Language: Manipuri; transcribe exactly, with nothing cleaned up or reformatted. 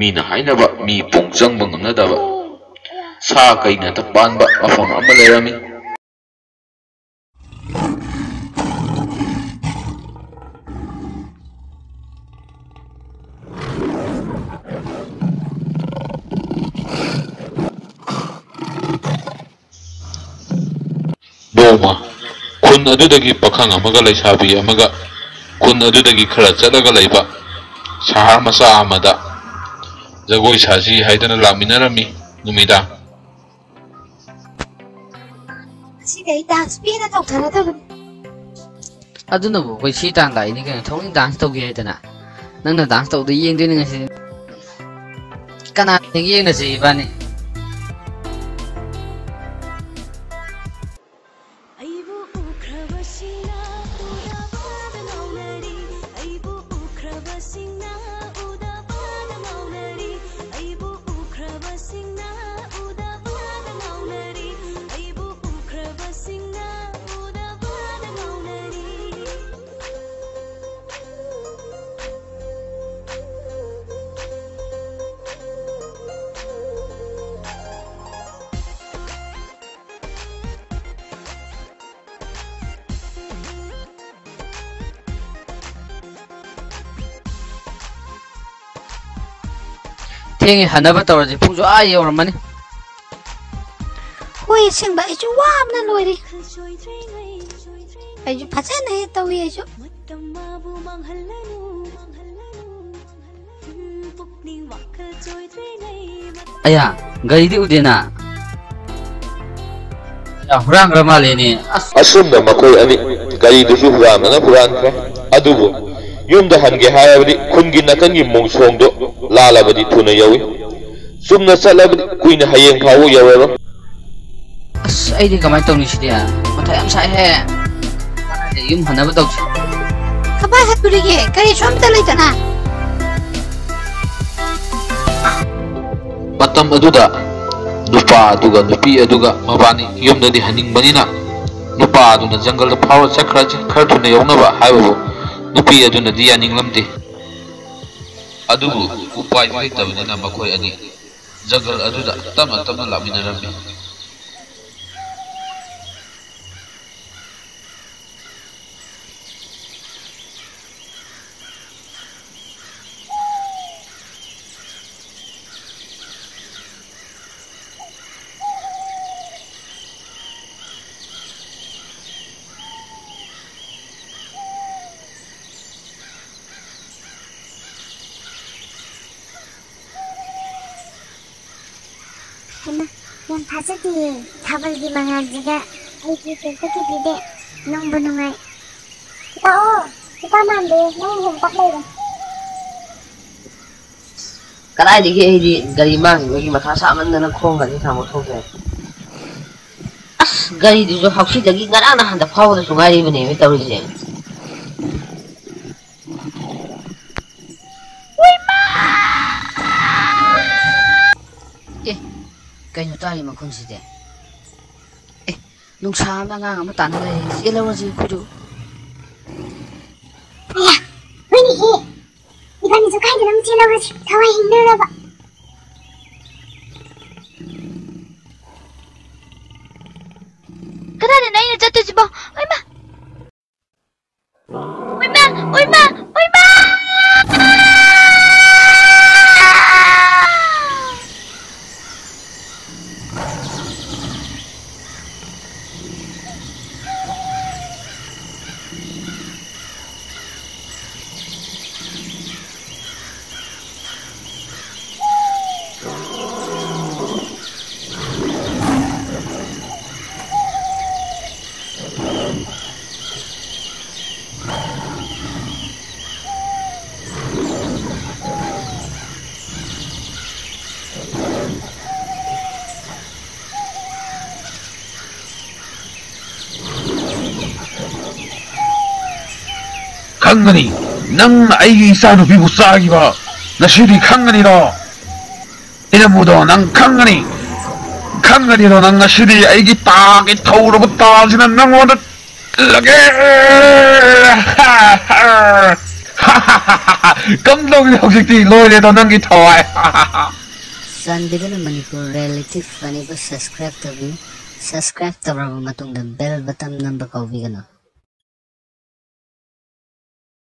ꯃꯤꯅ ꯍꯥꯏꯅꯕ ꯃꯤ ꯄꯨꯡ ꯆꯪꯕ ꯉꯝꯅꯗꯕ ꯁꯥ ꯀꯩꯅꯇ ꯄꯥꯟꯕ ꯃꯐꯝ ꯑꯃ ꯂꯩꯔꯝꯃꯤ꯫ ꯅꯣꯡꯃ ꯈꯨꯟ ꯑꯗꯨꯗꯒꯤ ꯄꯥꯈꯪ ꯑꯃꯒ ꯂꯩꯁꯥꯕꯤ ꯑꯃꯒ ꯈꯨꯟ ꯑꯗꯨꯗꯒꯤ ꯈꯔ ꯆꯠꯂꯒ ꯂꯩꯕ ꯁꯍꯔ ꯃꯆꯥ ꯑꯃꯗ ꯖꯒꯣꯏ ꯁꯥꯁꯤ ꯍꯥꯏꯗꯅ ꯂꯥꯛꯃꯤꯟꯅꯔꯝꯃꯤ꯫ ꯅꯨꯃꯤꯗꯥꯡ꯫ ꯉꯁꯤꯗꯤ ꯑꯩ ꯗꯥꯟꯁ ꯄꯦꯟꯅ ꯇꯧꯊꯔꯗꯕꯅꯤ꯫ ꯑꯗꯨꯅꯕꯨ ꯑꯩꯈꯣꯏ ꯁꯤ ꯇꯥꯟ ꯂꯥꯛꯏꯅꯤ ꯀꯩꯅꯣ, ꯊꯑꯣꯏꯅ ꯗꯥꯟꯁ ꯇꯧꯒꯦ ꯍꯥꯏꯗꯅ꯫ ꯅꯪꯅ ꯗꯥꯟꯁ ꯇꯧꯗꯣ ꯌꯦꯡꯗꯣꯏꯅꯤ ꯉꯁꯤ꯫ ꯀꯅꯥ ꯊꯦꯡ ꯌꯦꯡꯅꯁꯤ ꯏꯕꯥꯅꯤ? ꯑꯩꯕꯨ ꯎꯈ꯭ꯔꯕꯁꯤꯡꯅ ꯎꯗꯕꯗ ꯉꯥꯎꯅꯔꯤ꯫ ꯑꯩꯕꯨ ꯎꯈ꯭ꯔꯕꯁꯤꯡꯅ ꯎꯗꯕꯗ ꯉꯥꯎꯅꯔꯤ꯫ ꯑꯩꯕꯨ ꯎꯈ꯭ꯔꯕꯁꯤꯡꯅ ꯎꯗꯕꯗ ꯉꯥꯎꯅꯔꯤ꯫ ꯑꯩꯕꯨ ꯎꯈ꯭ꯔꯕꯁꯤꯡꯅ ꯎꯗꯕꯗ ꯉꯥꯎꯅꯔꯤ꯫ ꯊꯦꯡꯉꯦ, ꯍꯟꯅꯕ ꯇꯧꯔꯁꯤ, ꯄꯨꯡꯁꯨ ꯑꯥ ꯌꯧꯔꯝꯃꯅꯤ꯫ ꯍꯣꯏ, ꯑꯁꯦꯡꯕ ꯑꯩꯁꯨ ꯋꯥꯕꯅ ꯂꯣꯏꯔꯦ꯫ ꯑꯩꯁꯨ ꯐꯖꯅ ꯍꯦꯛ ꯇꯧꯏ ꯑꯩꯁꯨ꯫ ꯑꯌꯥ, ꯒꯥꯔꯤꯗꯤ ꯎꯗꯦꯅ꯫ ꯑꯌꯥ, ꯍꯨꯔꯥꯟꯈ꯭ꯔ ꯃꯥꯜꯂꯦꯅꯦ꯫ ꯑꯁ꯫ ꯑꯁꯨꯝꯅ ꯃꯈꯣꯏ ꯑꯅꯤ ꯒꯥꯔꯤꯗꯨꯁꯨ ꯍꯨꯔꯥꯟꯕꯅ ꯍꯨꯔꯥꯟꯈ꯭ꯔꯦ꯫ ꯑꯗꯨꯕꯨ ꯌꯨꯝꯗ ꯍꯟꯒꯦ ꯍꯥꯏꯔꯕꯗꯤ ꯈꯨꯟꯒꯤ ꯅꯥꯀꯟꯒꯤ ꯃꯣꯡꯁꯣꯡꯗꯣ ꯂꯥꯜꯂꯕꯗꯤ ꯊꯨꯅ ꯌꯧꯏ꯫ ꯆꯨꯝꯅ ꯆꯠꯂꯕꯗꯤ ꯀꯨꯏꯅ ꯍꯌꯦꯡ ꯐꯥꯎꯕ ꯌꯧꯔꯔꯣꯏ꯫ ꯑꯁ, ꯑꯩꯗꯤ ꯀꯃꯥꯏꯅ ꯇꯧꯅꯤ ꯁꯤꯗꯤ? ꯃꯊꯥ ꯌꯥꯝ ꯁꯥꯏꯍꯦ꯫ ꯀꯥꯟꯅꯗꯦ, ꯌꯨꯝ ꯍꯟꯅꯕ ꯇꯧꯁꯤ꯫ ꯀꯃꯥꯏ ꯍꯟꯗꯣꯔꯤꯒꯦ? ꯒꯥꯔꯤꯁꯨ ꯑꯝꯇ ꯂꯩꯇꯅ꯫ ꯃꯇꯝ ꯑꯗꯨꯗ ꯅꯨꯄꯥ ꯑꯗꯨꯒ ꯅꯨꯄꯤ ꯑꯗꯨꯒ ꯃꯕꯥꯅꯤ ꯌꯨꯝꯗꯗꯤ ꯍꯟꯅꯤꯡꯕꯅꯤꯅ ꯅꯨꯄꯥ ꯑꯗꯨꯅ ꯖꯪꯒꯜꯗ ꯐꯥꯎꯔ ꯆꯠꯈ꯭ꯔꯁꯤ, ꯈꯔ ꯊꯨꯅ ꯌꯧꯅꯕ ꯍꯥꯏꯕꯕꯨ ꯅꯨꯄꯤ ꯑꯗꯨꯅꯗꯤ ꯌꯥꯅꯤꯡꯂꯝꯗꯦ꯫ ꯑꯗꯨꯕꯨ ꯎꯄꯥꯏꯗꯤ ꯂꯩꯇꯕꯅꯤꯅ ꯃꯈꯣꯏ ꯑꯅꯤ ꯖꯪꯒꯜ ꯑꯗꯨꯗ ꯇꯞꯅ ꯇꯞꯅ ꯂꯥꯛꯃꯤꯟꯅꯔꯝꯃꯤ꯫ ꯍꯩꯃꯥ, ꯌꯥꯝ ꯊꯥꯖꯗꯤꯌꯦ꯫ ꯊꯥꯕꯜꯒꯤ ꯃꯉꯥꯜꯁꯤꯒ ꯑꯩꯒꯤ ꯀꯩꯝꯇ ꯀꯤꯕꯤꯗꯦ꯫ ꯅꯨꯡꯕꯨ ꯅꯨꯡꯉꯥꯏ꯫ ꯂꯥꯛꯑꯣ, ꯅꯨꯄꯥ ꯃꯥꯟꯗꯦ, ꯅꯪ ꯍꯦꯟ ꯄꯥꯛ ꯂꯩꯔꯦ꯫ ꯀꯗꯥꯏꯗꯒꯤ ꯑꯩꯗꯤ ꯒꯥꯔꯤ ꯃꯥꯡꯈꯤꯕꯒꯤ ꯃꯊꯥ ꯁꯥꯃꯟꯗꯅ ꯈꯣꯡꯒꯁꯦ ꯊꯥꯡꯕ ꯊꯣꯛꯇ꯭ꯔꯦ꯫ ꯑꯁ, ꯒꯥꯔꯤꯗꯨꯁꯨ ꯍꯥꯎꯁꯤꯗꯒꯤ ꯉꯔꯥꯡ ꯅꯍꯥꯟꯗ ꯐꯥꯎꯕꯗꯁꯨ ꯉꯥꯏꯔꯤꯕꯅꯦꯕ ꯇꯧꯔꯤꯁꯦ꯫ ꯑꯦ, ꯀꯩꯅꯣ ꯇꯥꯔꯤ ꯃꯈꯣꯟꯁꯤꯗꯤ? ꯑꯦ, ꯅꯨꯡꯁꯥ ꯑꯃ ꯑꯉꯥꯡ ꯑꯃ ꯇꯥꯟꯅ ꯂꯩꯔꯦ꯫ ꯆꯦꯜꯍꯧꯔꯁꯤ ꯑꯩꯈꯣꯏꯁꯨ꯫ ꯑꯌꯥ, ꯍꯣꯏꯅꯦꯍꯦ꯫ ꯏꯕꯥꯅꯤꯁꯨ ꯀꯥꯏꯗꯅꯣ ꯑꯃ ꯆꯦꯜꯍꯧꯔꯁꯤ, ꯊꯋꯥꯏ ꯍꯤꯡꯅꯅꯕ꯫ ꯀꯗꯥꯏꯗꯅꯣ ꯑꯩꯅ ꯆꯠꯇꯣꯏꯁꯤꯕꯣ? ꯑꯣꯏꯃ! ꯑꯣꯏꯃ! ꯑꯣꯏꯃ! ꯑꯣꯏꯃ! ꯈꯪꯒꯅꯤ, ꯅꯪꯅ ꯑꯩꯒꯤ ꯏꯆꯥꯅꯨꯄꯤꯕꯨ ꯆꯥꯈꯤꯕ ꯉꯁꯤꯗꯤ ꯈꯪꯒꯅꯤꯗꯣ꯫ ꯏꯅꯝꯕꯨꯗꯣ ꯅꯪ ꯈꯪꯒꯅꯤ, ꯈꯪꯒꯅꯤꯗꯣ ꯅꯪ ꯉꯁꯤꯗꯤ꯫ ꯑꯩꯒꯤ ꯇꯥꯒꯤ ꯊꯧꯔꯕ ꯇꯥꯁꯤꯅ ꯅꯪꯉꯣꯟꯗ ꯊꯤꯜꯂꯒꯦ꯫ ꯀꯝꯗꯧꯅꯤ ꯍꯧꯖꯤꯛꯇꯤ? ꯂꯣꯏꯔꯦꯗꯣ ꯅꯪꯒꯤ ꯊꯋꯥꯏ꯫ ꯆꯥꯟꯕꯤꯗꯨꯅ ꯃꯅꯤꯄꯨꯔ ꯔꯤꯌꯦꯂꯤꯇꯤ ꯐꯅꯤꯕꯨ ꯁꯕꯁꯀ꯭ꯔꯥꯏꯕ ꯇꯧꯕꯤꯌꯨ꯫ ꯁꯕꯁꯀ꯭ꯔꯥꯏꯕ ꯇꯧꯔꯕ ꯃꯇꯨꯡꯗ ꯕꯦꯜ ꯕꯇꯟ ꯅꯝꯕ ꯀꯥꯎꯕꯤꯒꯅꯨ꯫